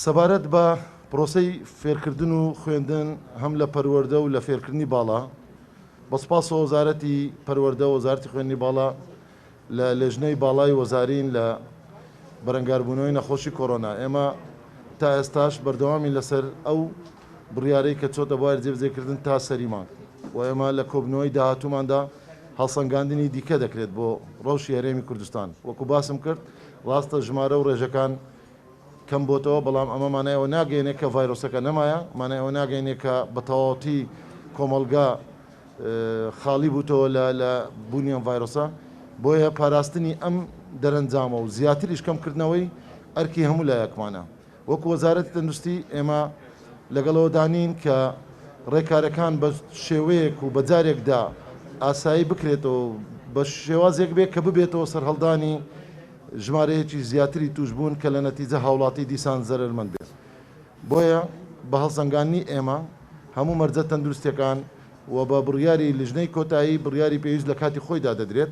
سەبارەت بە پرۆسەی فێرکردن و خوێندن هەم لە پەروەردە و لە فێرکردنی باڵا، بە سوپاسەوە وەزارەتی پەروەردە و وەزارەتی خوێندنی باڵا لە لێژنەی باڵای وەزارین لە بەرەنگاربوونەوەی نەخۆشی کۆرۆنا، ئێمە تا ئێستاش بەردەوامین لەسەر ئەو بڕیارەی کە چۆتە بواری جێبەجێکردن تا سەری مانگ و ئێمە لە کۆبوونەوەی داهاتووماندا هەڵسەنگاندنی دیکە دەکرێت بۆ ڕەوشی هەرێمی کوردستان. وەکو باسم کرد ڕاستە ژمارە و ڕێژەکان کەم بۆتەوە، بەڵام ئەمە مانای ئەوە ناگەیەنێت کە ڤایرۆسەکە نەمایە، مانای ئەوە ناگەیەنێت کە بە تەواوەتی کۆمەڵگا خاڵی بووتەوە لە بوونی ئەم ڤایرۆسە. بۆیە پاراستنی ئەم دەرەنجامە و زیاتریش کەمکردنەوەی ئەرکی هەموو لایەکمانە. وەکو وەزارەتی تەندروستی ئێمە لەگەڵەوەدا نین کە ڕێکارەکان بە شێوەیەک و بە جارێکدا ئاسایی بکرێتەوە و بە شێوازێک بێت کە ببێتەوە سەرهەڵدانی ژمارەیەکی زیاتری تووشبوون کە لە نەتیجە هاوڵاتی دیسان زەرەرمەند بێت. بۆیە بە هەڵسەنگاندنی ئێمە هەموو مەرجە تەندروستیەکان و بە بڕیاری لیژنەی کۆتایی بڕیاری پێویست لە کاتی خۆیدا دەدرێت.